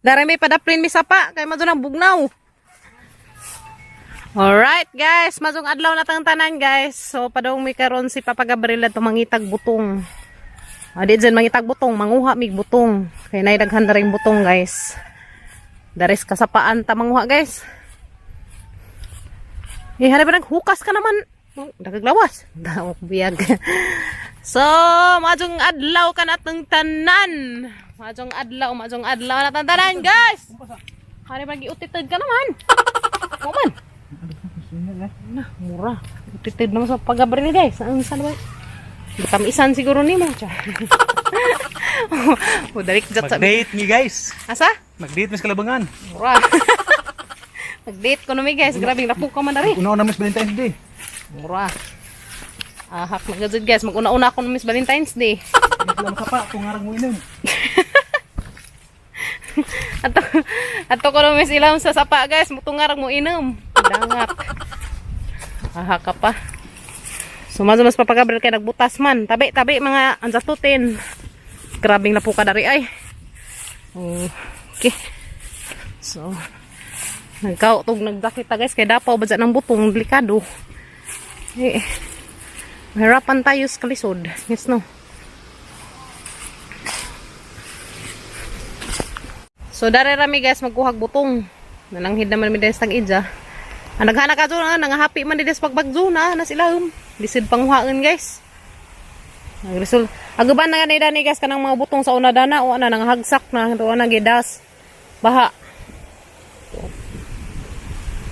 Dara may padaplin mi sapa kay madto nang bugnaw. Alright guys, mazong adlaw na tang tanan, guys. So padong mi karon si Papa Gabriel adto mangitag butong. Ah, di dyan mangitag butong, manguha mig butong. Kay nay daghan na ring butong, guys. Dares kasapaan ta manguha, guys. Eh, hanap ba hukas ka naman? Oh, dagaglawas. Daok biyag. So, majong adlaw ka na tang tanan. Majong adlaw na tang tanan, guys. Hanap ba giutitid ka naman? O man. Na, mura. Utitid naman sa pag-Gabriel, guys. Saan saan ba? Tamisan siguro nimo. Char. O, dalik jat sa Mag-date ni guys. Asa? Mag-date mis kalabangan. Mura. Nag-date ko numi, guys. Grabe, napuk ka man dari. Una-una mas Valentine's Day. Mura. Ahak na gazud, guys. Mag-una-una ako Miss Valentine's Day. Hindi sila makapa kung ngarang mo inom. Ato, ato ko na Miss ilam sa sapa, guys. Mutungarag mo inom. Dangat. Ahak ka pa. So, mas mas papagabril kay nagbutas man. Tabi, tabi mga anjatutin. Grabing napo ka dari ay. Okay. So, nagkautog nagdakita, guys, kay dapaw ba dyan ang butong delikado. Eh, mahirapan tayo sa kalisod. Yes, no? So, dare rami, guys, magkuhag butong. Nananghid naman mi dahil sa tag-idya. Ang naghana ka dyan, nangahapi man dito sa pagbagzo na, na sila Lisod panguhaan, guys. Nagresol. Agaban na ganay dani, guys, kanang mga butong sa una dana o ana nangahagsak na do ana gidas. Baha.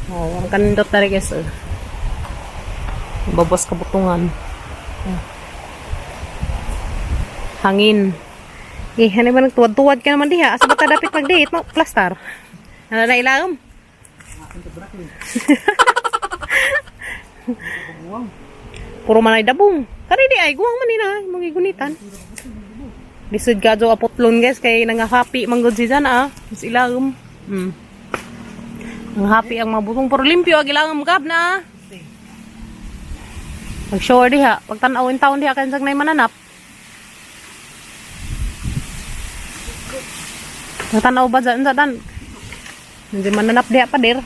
Oh, ang kanindot na rin, guys. Oh. Babas ka butungan. Oh. Hangin. Eh, ano ba nagtuwad-tuwad ka naman diha? Asa ba ta dapit mag-date? Mo, plastar. Ano na ilawom? Puro man ay dabong. Kari di ay, guwang man nila, mga gunitan. Lisod ka jo aputlon, guys, kay nangahapi manggod si Jan ah. Mas ilawom. Nanghapi ang mga butong. Pero limpyo ang ilawom gab na ah. Mag-shower diha. Pag tan-awin taon diha, kaya na mananap. Natanaw ba dyan? Dyan? Hindi mananap diha pa dir.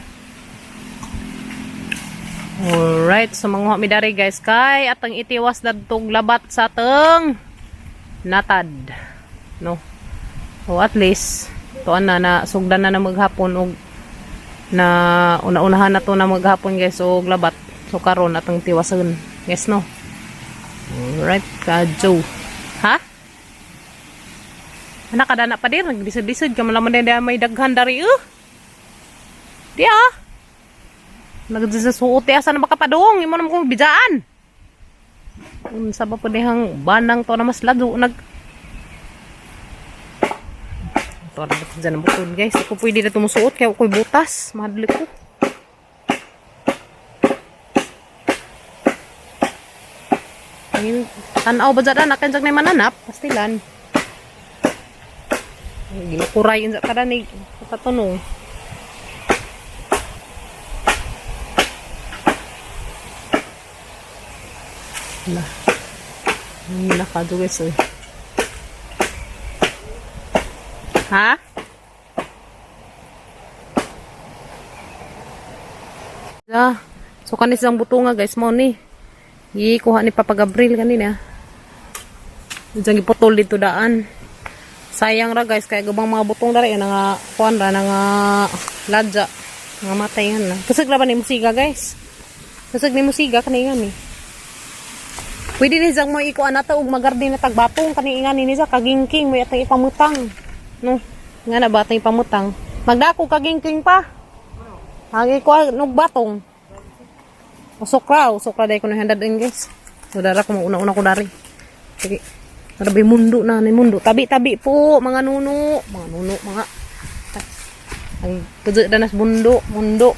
Alright, so manguha mi dari, guys, kay atang itiwas dadtong labat sa atong natad. No. So at least tuan na na sugdan na na maghapon og na una-unahan na to na maghapon, guys, og labat. So karon atong tiwason. Yes, no. Alright, kadyo. Ha? Anak kada na pa dir, nagdisod-disod ka man laman din may daghan dari eh. Di ah. Nagdisasuot asa na makapadong, imo naman kong bidaan. Unsa ba po dihang banang to na mas lado nag Ito na ba dyan ang bukod, guys. Ako pwede na tumusuot kaya ako'y butas. Mahadli ko. Ayun, tanaw ba dyan anak? Kansak na mananap. Pastilan. Ginukuray yun sa kadanig. Katunong. Wala. Ang nakado, guys. Eh. Ha? Ah, so kanis ang buto nga, guys, mo ni. Gikuha ni Papa Gabriel kanina. Diyan giputol dito daan. Sayang ra, guys, kay gubang mga butong diri nga kuan ra nga ladya. Nga matay na. Kusog ra ba ni musiga, guys? Kusog ni musiga kani nga ni. Pwede ni siyang mo ikuan nato og magarden na tagbatong kani nga ni niya kagingking may atang ipamutang. No, nga na ba atang ipamutang? Magdako kagingking pa. Ang ikuan nog batong. Usok ra dai ko na handad, guys. So dara ko una-una ko dari. Sige. Grabe mundo na ni mundo. Tabi-tabi po mga nuno, mga ang tudzo danas mundo, mundo.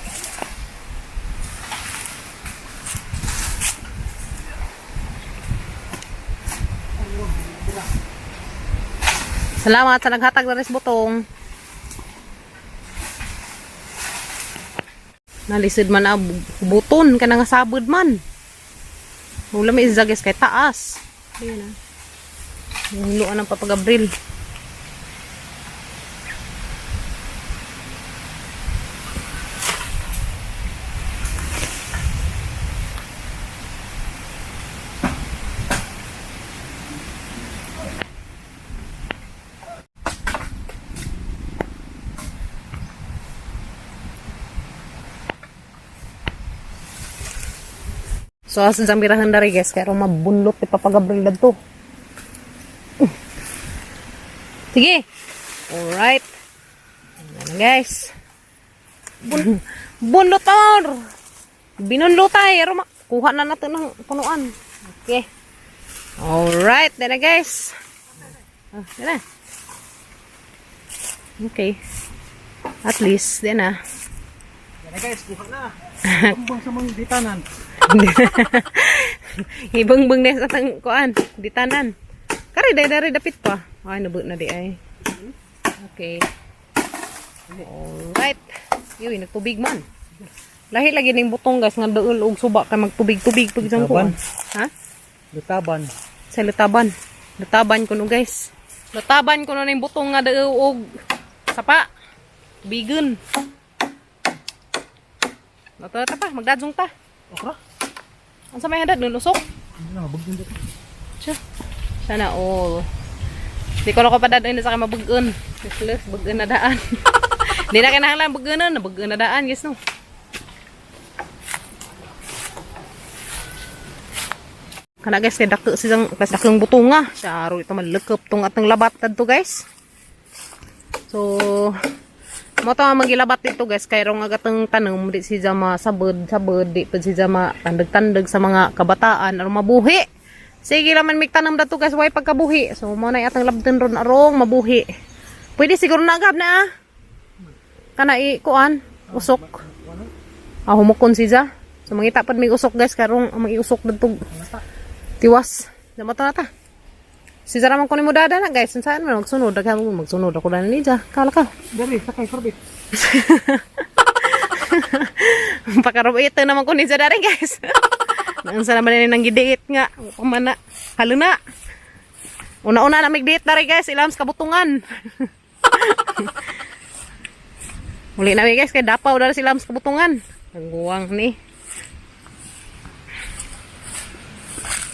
Salamat sa naghatag na res butong. Nalisod man ang buton ka nga sabod man. Wala may izagis kay taas. Ayun na. Hiluan ng Papa Gabriel. So asa sa mirahan dari, guys, kaya mabunlot ni Papa Gabriel dadto. Sige. Alright. Ayan na, guys. Bunlot or. Binunlotay. Pero kuha na natin ng punuan. Okay. Alright. Then na, guys. Ah, yan na. Okay. At least, then na. Yan na, guys, kuha na. Kumbang sa mga ditanan. Ibang-bang na sa tang kuan, ditanan. Kari day dari dapit pa. Ay, nabot na di ay. Okay. Alright. Yuy, nagtubig man. Lahi lagi ning butong, guys, nga duol og suba kay magtubig-tubig pag isang kuan. Ha? Lutaban. Sa lutaban. Lutaban kuno, guys. Lutaban kuno ning butong nga duol og sapa. Tubigon. Nato ta pa, magdadjong ta. Okra? Unsa may hadad nunusok? Hindi na, mabugin dito. Siya. Sana all. Di ko na ko padadon na sa kay mabugon. Useless, bugon na daan. Di na kinahanglan bugonon, nabugon na daan, guys, no. Kana, guys, kay dako siyang kas dakong butunga. Siya ito malekep tong atong labat kadto, guys. So mo to ang magilabat dito, guys, kay rong agatong tanom di siya masabod sabod, di pud siya matandag-tandag sa mga kabataan aron mabuhi. Sige lang man mig tanom dato, guys, way pagkabuhi. So mo na atong labton ron arong mabuhi. Pwede siguro na gab na ah. Kana i kuan usok. Ah, humukon siya. So mangita pud mig usok, guys, karong ang iusok dadto. Tiwas. Damo to na ta. Si Zara man kunin mo dada na, guys. Saan man magsunod? Daghan mo magsunod ako dana niya. Kala ka. Dari, sakay, sorbet. Pakarob ito naman kunin sa dari, guys. Nang sa naman nang gidate nga. Kumana. Halo na. Una-una na mig-date dari, guys. Ilam sa kabutungan. Uli na mi, guys, kay dapaw dari sila sa kabutungan. Ang guwang ni.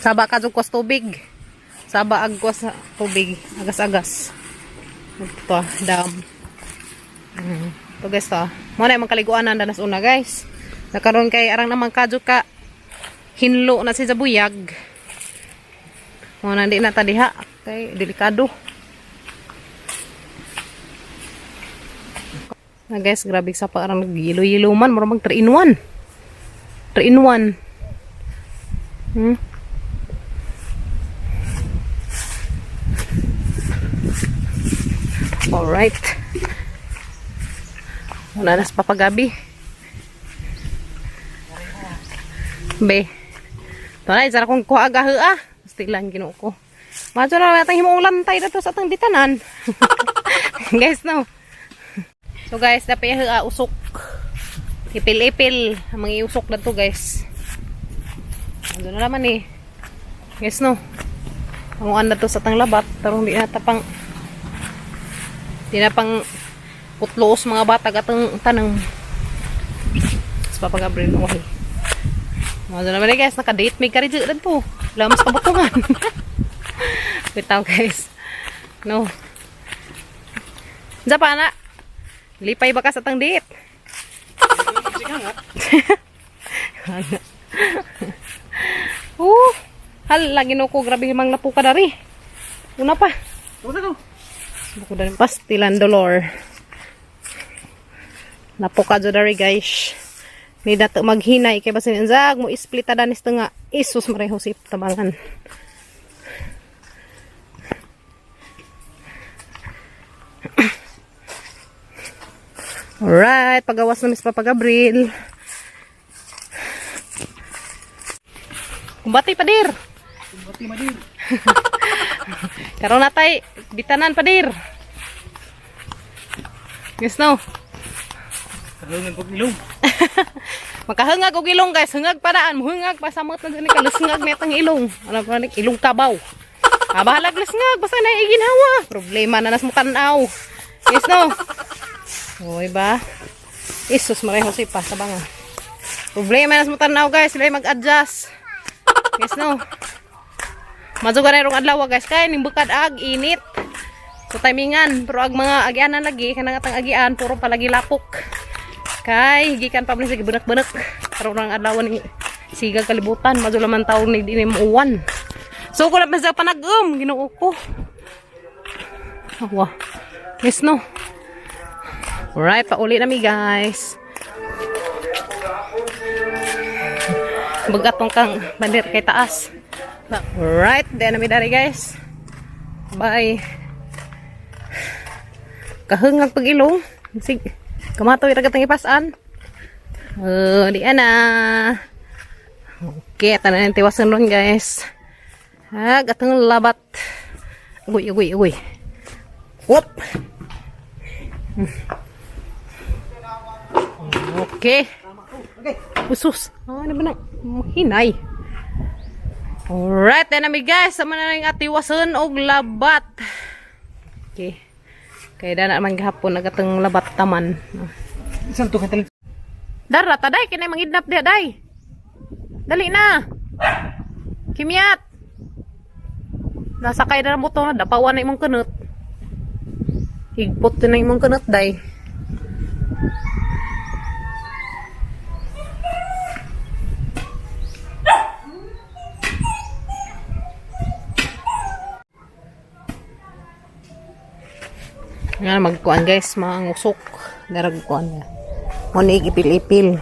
Saba ka jud tubig. Saba agwas tubig. Agas-agas. Ito, dam. Ito, guys, to. Mo na yung kaliguan na danas una, guys. Nakaroon kay arang naman kadyo ka hinlo na si Zabuyag. Mo na di na ta diha kay delikado. Na, guys, grabe sa parang nagyilo-yilo man, mura mag 3 in 1. 3 in 1. Alright. Wala na sa Papa Gabi. Be. Ito na, isa na kong kuha agahe ah. Stilan ginoo ko. Macho na natin himong lantay na to sa atang bitanan. Guys, no. So guys, dapat ah, usok. Ipil-ipil. Ang mga iusok na to, guys. Ano na naman eh. Guys, no. Panguan na to sa atang labat. Tarong di na tapang di na pang putlos mga bata atong tanong. Sa Papa Gabriel, okay. Mga naman eh, guys, naka-date may karidyo rin po. Wala mas kabutungan. Bitaw, guys. No. Diyan pa na. Lipay ba ka sa tang date? Hal, lagi no ko grabe himang napo ka dari. Una pa. Una ko. Buko dari pastilan dolor. Napo ka dari, guys. Ni dato maghinay kay basin zag mo split ta danis nga. Isus Maria Josep tabangan. Alright, pagawas na Miss Papa Gabriel. Kumbati padir. Kumbati madir. Karon natay bitanan padir. Yes no. Kalungan pag ilong. Makahangag og ilong, guys, hangag paraan, muhangag pa samot na ni kalusngag netang ilong. Ano pa ni ilong kabaw. Ah, bahalag lusngag basta na iginhawa. Problema na nas mo tan-aw. Yes no. Oy ba? Isus Maria Jose pa sa banga. Problema na nas mo tan-aw, guys, sila mag-adjust. Yes no. Madzuga na rong adlaw, guys, kay ning bukad ag init. So timingan, pero ag mga agianan lagi kanang atang agian puro palagi lapok. Kay gikan pa man sa gibunak-bunak. Karon ang adlaw ni Siga kalibutan, madula man taon ni di ni muuwan. So ko na pa sa panag-um, Ginoo ko. Awa. Yes no. Alright, pauli na mi guys. Bagatong kang bandir kay taas. Alright, then na mi dari guys. Bye. Kaheng ang pag-ilong. Sig kamatoy ra gatang ipasan. Oh, di ana. Okay, tanan ang tiwasan ron guys. Ha, gatang labat. Uy, uy, uy. Whoop. Okay. Okay. Usus. Ah, ano ba na? Hinay. Alright, then nami guys. Sama na yung atiwasan og labat. Okay. Kaya dana man gahapon nagatang labat taman. Isang to kantal. Dara taday kinay mangidnap diha day. Dali na. Kimyat. Nasakay na mo to, dapawan na imong kunot. Higpot na imong kunot day. Nga magkuan guys, mga ngusok. Darag kuan nga. Mo ni ipil-ipil.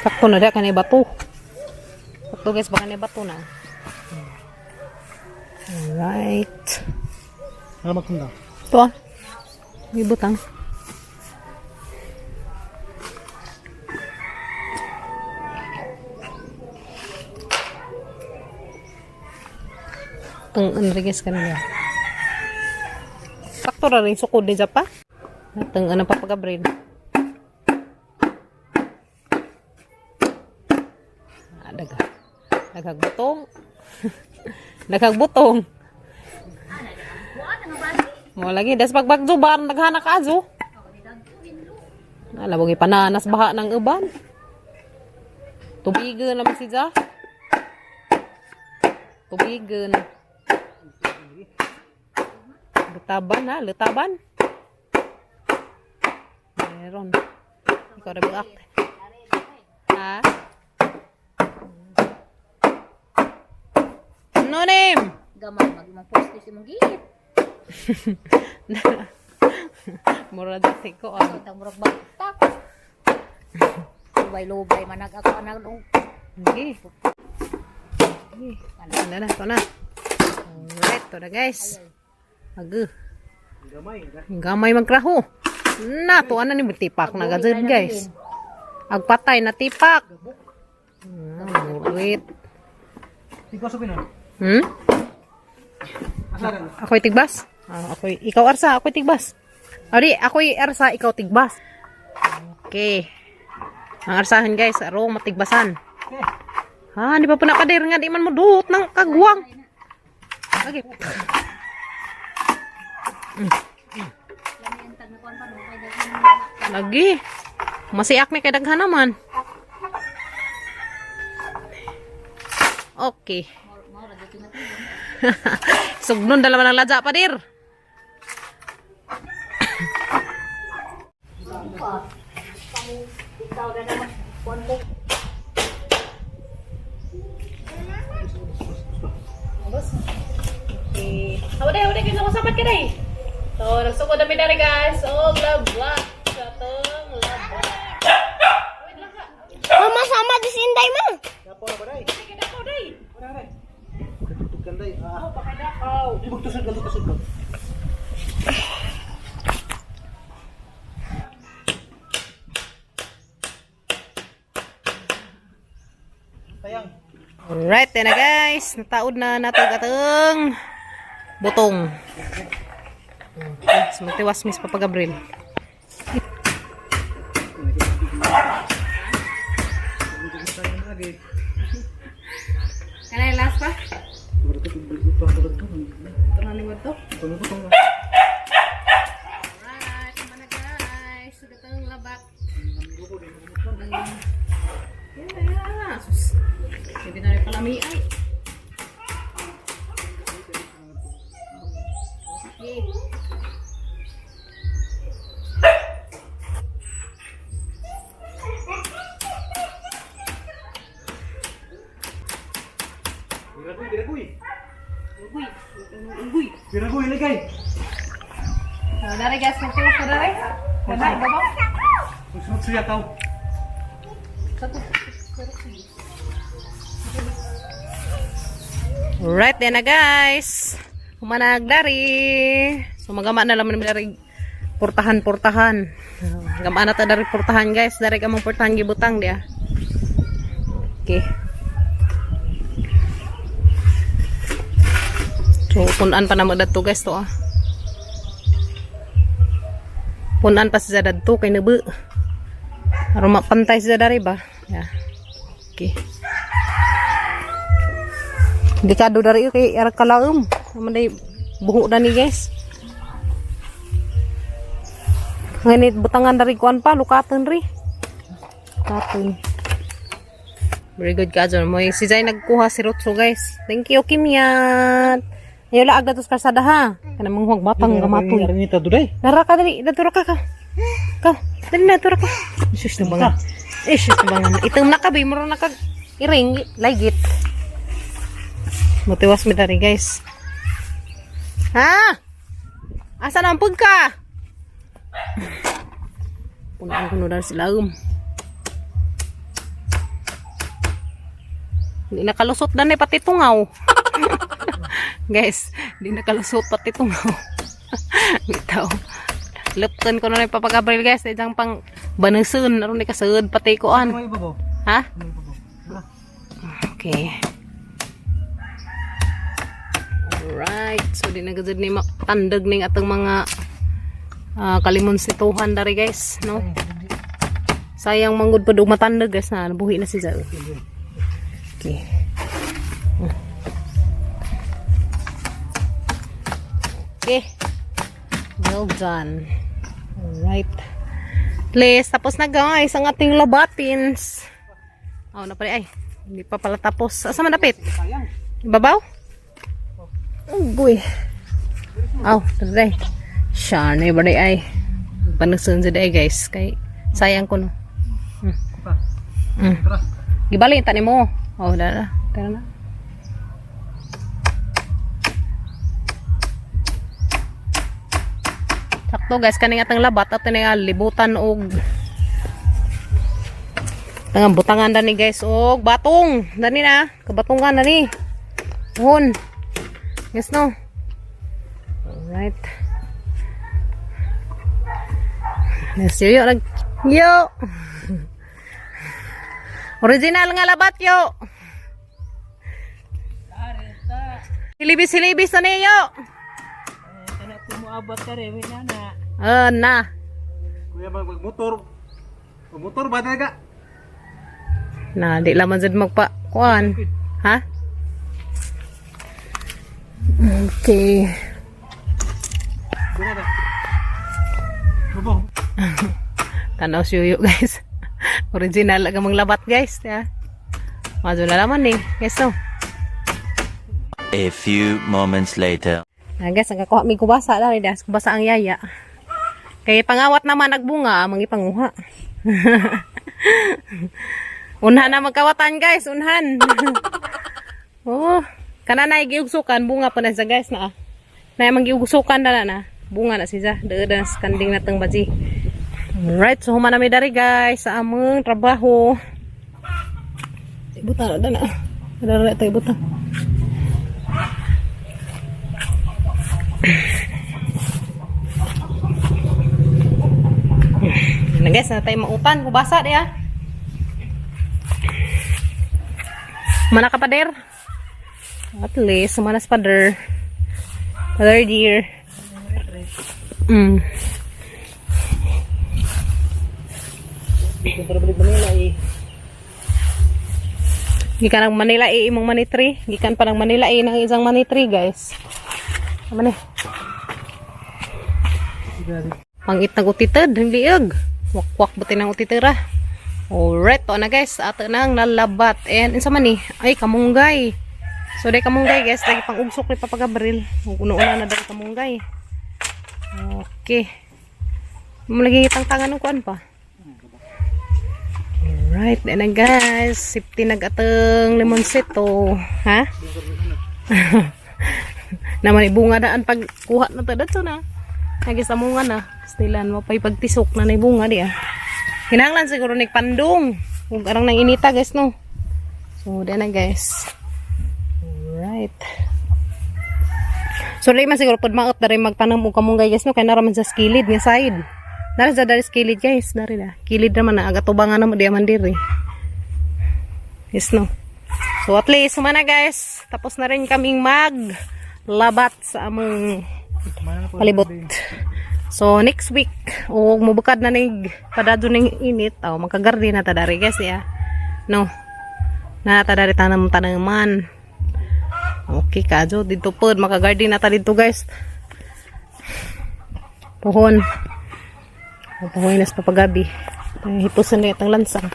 Sakto na da kanay bato. Sakto guys, baka ni bato na. Alright. Ano magtunda? Ito ah. May butang. Itong Enriquez kanila. Sakto ra rin sukod ni Japa. Itong ano pa pag-abril. Ah, daga. Daghag butong. Daghag butong. Mo lagi das pagbagzo bar naghana ka azo. Alam mo ipananas baha ng uban. Tubigan naman si Ja. Tubigan. Lutaban ha, lutaban. Meron. Ikaw rin buak. Ha? No name! Gamay mag imong poste sa imong gilid. Mura dati ko. Ah. Kitang murag bagtak. Lubay-lubay manag ako anag dong. Okay. Okay. Ano na, ito na. Alright, ito na guys. Agu. Gamay. Gamay magkraho. Na, tuan na ni tipak na gazin guys. Agpatay na tipak. Wait. Ikaw sa pinon. Asa ka na? Ako'y tigbas. Ah, ako'y, ikaw arsa, ako'y tigbas. Ari, ako'y arsa, ikaw tigbas. Okay. Ang arsahan guys, arong matigbasan. Okay. Ha, di pa po nakadir nga, di man mo duot ng kagwang. Okay. Lagi. Masiak ni kay daghan naman. Okay. Sugnon dalawa ng ladya pa dir. Okay. Hawday, hawday, kaysa kusapat ka day. So, nagsugod na mi diri guys. Oh, labla. Katong labla. Mama sama di sinday ma. Dapo na ba day? Sige, dako day. Wala day. Tutukan day. Ah. Oh, pakadakaw. Ibig tusod ka, tusod ka. Sayang. Alright, then na guys. Nataod na natog atong butong. Okay, so magtiwas miss Papa Gabriel. Kanay last pa? Ito na lingwad to. Alright, tama na guys. Gatong labat. Yeah, sus. Hindi na rin pala may ay. Okay. Biragoy, biragoy. Ugoy. Ugoy. Biragoy, ligay. So, dari guys, magtiwas ko dari. Dari, babaw. Magsunod siya tao. Alright then na guys. Humanag dari. So magama na laman dari portahan-portahan. Gama na ta dari portahan, guys. Dari ka mong portahan gibutang dia. Okay. So punan pa na mo dadto, guys, to ah. Punan pa siya dadto kay nabu. Aron mapantay siya dari ba? Yeah. Okay. Delikado dari kay ara kalaom. Naman day buho na ni, guys. Nganit butangan dari kuan pa lukaton ri. Lukaton. Very good ka dyan. Mo si Zay nagkuha si Rotso, guys. Thank you, Kimyat. Ayo laag datos kalsada ha. Kana mong huwag matang gamatoy. Arinita duday. Nara ka dali, natura ka ka. Ka, dali natura ka. Jesus na bangan. Eh, sus na bangan. Itom na ka ba, mura na ka iring, ligit. Matiwas mi dari, guys. Ha? Asa na ang pagka? Punaan ko na sila. Hindi nakalusot na ni pati tungaw. Guys, hindi nakalusot pati tungaw. Bitaw. Lupton ko na rin papagabril, guys. Isang pang banusun. Aron ni kasud pati ko an. May ibabaw. Ha? May ibabaw. Wala. Okay. Alright. So, di na gazad ni matandag ning atong mga kalimonsituhan dari, guys. No? Sayang manggod pa og matandag, guys, na nabuhi na si Zao. Okay. Okay. Well done. Alright. Please, tapos na, guys, ang ating labatins. Oh, na pala ay. Hindi pa pala tapos. Asa man dapit? Sayang. Ibabaw? Ugoy. Aw, taday. Siya na iba ay. Panusun sa day, guys. Kay sayang ko no. Pa. Tara. Gibali tani mo. Oh, dara. Tara na. Sakto, guys, kaning atang labat ato nga libutan og Tangang butangan dani, guys, og batong. Dani na, kabatungan dani. Hun. Yes no. Alright. Yes, yo nag yo. Original nga labat yo. Hilibis-hilibis na niyo. Kana tumuabot ka rin, na. Ah, na. Kuya mag magmotor. Magmotor ba talaga? Na, di laman zed magpa kuan. Ha? Okay. Kuya na. Babaw. Tanaw si Yuyo, guys. Original ang mga labat, guys. Yeah. Mazo na laman eh. Guys, no. A few moments later. Ah, guys, nagkakuha mi kubasa dali das. Kubasa ang yaya. Kay pangawat naman nagbunga, mangipanguha. Unhan na magkawatan, guys, unhan. Oh, kana na giugsukan bunga pa na siya, guys, na. Na magiugsukan na na na. Bunga na siya. Deuda na sa kanding nateng baji. Alright, so human na mi dari, guys, sa among trabaho. Ibuta na na. Dara tayo ibuta. Na guys, na tayo mautan. Kubasa di ah. Mana ka pader? At least, manas pader. Pader dear. Para balik Manila eh. Gikan ang Manila eh, imong money tree. Gikan pa ng Manila eh, ng isang money tree, guys. Tama ni. Pangit ng utitid, hindi ug. Wakwak buti ng utitira. Alright, to na guys. Ato nang nalabat. And insa man ni? Ay, kamunggay. So, day kamunggay, guys. Lagi pang ugsok ni Papa Gabriel. Una-una na dali kamunggay. Okay. Mo lagi itang tangan ng kuan pa. Alright, then na guys. Sipti nagateng limonsito. Ha? Naman ibunga daan pag kuha na ta dadto na. Nagisamungan na. Stilan mo pa'y pagtisok na na bunga di ah. Kinahanglan siguro ni pandong. Kung arang nang inita, guys, no. So di na, guys. Alright. So dili man siguro pud maot dari magtanam og kamunggay, guys, no, kay nara man sa kilid nga side. Nara sa dari sa kilid, guys, dari na. Kilid naman na aga tubangan na mo di man diri. Yes, no. So at least humana, guys. Tapos na rin kaming mag labat sa among palibot. So next week o mubukad na nig padado ning init, aw magkagarden na ta dari, guys, ya. No. Na ta dari tanam tanaman. Okay kadyo dito pod makagarden na ta dito, guys. Puhon. Puhon nas papagabi. Hipusan na itang lansang.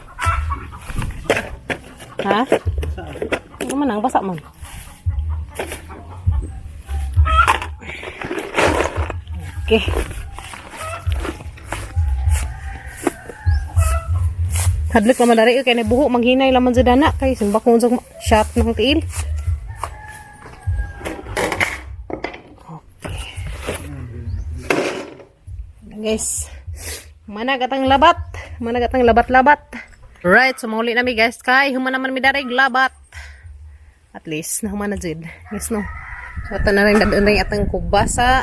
Ha? Ano man ang basa man? Okay. Hadlok naman dari kay nabuho manghinay laman sa dana kay simba ko unsang shot ng tiil. Okay. Guys, managatang labat, managatang labat-labat. Right, so mahuli nami, guys, kay human naman mi darig labat. At least nahuman na jud. Yes, no. So ato na rin dadun rin atang kubasa.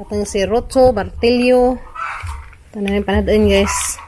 Atang si Rotso, martilyo. Ito na rin panadun, guys.